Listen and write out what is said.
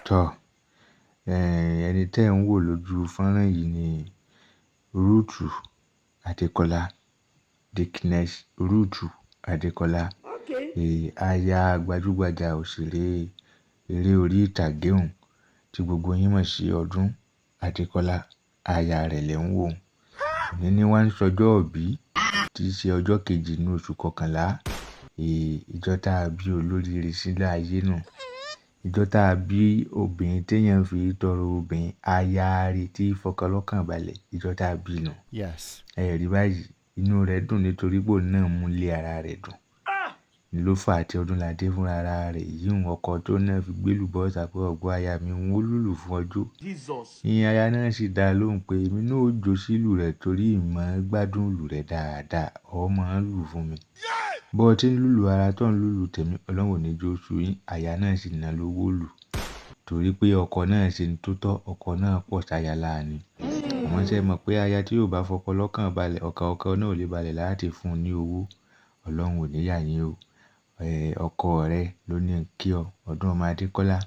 Tọ́, ẹni tẹ́ ń wò lójú fọ́nrán yìí ni Rúùtù Adékọ́lá, Dickness Rúùtù Adékọ́lá. Aya gbajúgbajà òṣèré eré orí ìtàgé òun tí gbogbo yín mọ̀ sí Ọdún Adékọ́lá. Aya rẹ̀ lẹ̀ ń wò. Òní ní wá ń sọjọ́ ìbí tí í ṣe ọjọ́ kejì nínú oṣù kọkànlá. Ìjọ tá a bí olóríire sílẹ̀ ayé nù. Ìjọ tá a bí obìnrin téèyàn fi tọrọ obìnrin, aya rẹ̀ tí fọkànlọ́kàn balẹ̀, ìjọ tá a bí nù. Yes. Ẹ rí báyìí, inú rẹ̀ dùn nítorí pé òun náà mú ilé ara rẹ̀ dùn. Ló fà á tí Ọdúnladé fúnra ara rẹ̀, yìí ọkọ tó náà fi gbélù bọ́ta pé ọ̀gbọ́n aya mi ń wó lùlù fún ọjọ́. Jesus. Ìyẹn aya náà sì dá lóhùn pé èmi náà ó jó sílù rẹ̀ torí ìmọ̀ gbádùn ìlù rẹ̀ dáadáa, ọ máa ń lù fún mi. Bó ti ń lùlù ara tó ń lùlù tèmi, Ọlọ́run ò ní jó sú yín. Aya náà sì ná lówó lù torí pé ọkọ náà ṣe ń tó tọ́, ọkọ náà pọ̀ sáya láàní. Àmọ́ ṣé ẹ mọ̀ pé aya tí yóò bá fọkọ lọ́kàn balẹ̀, ọkàn ọkọ náà ò lè balẹ̀ láti fún un ní owó. Ọlọ́run ò ní yà yín o. Ọkọ rẹ ló ní kí ọ, Ọdún ọmọ Adékọ́lá.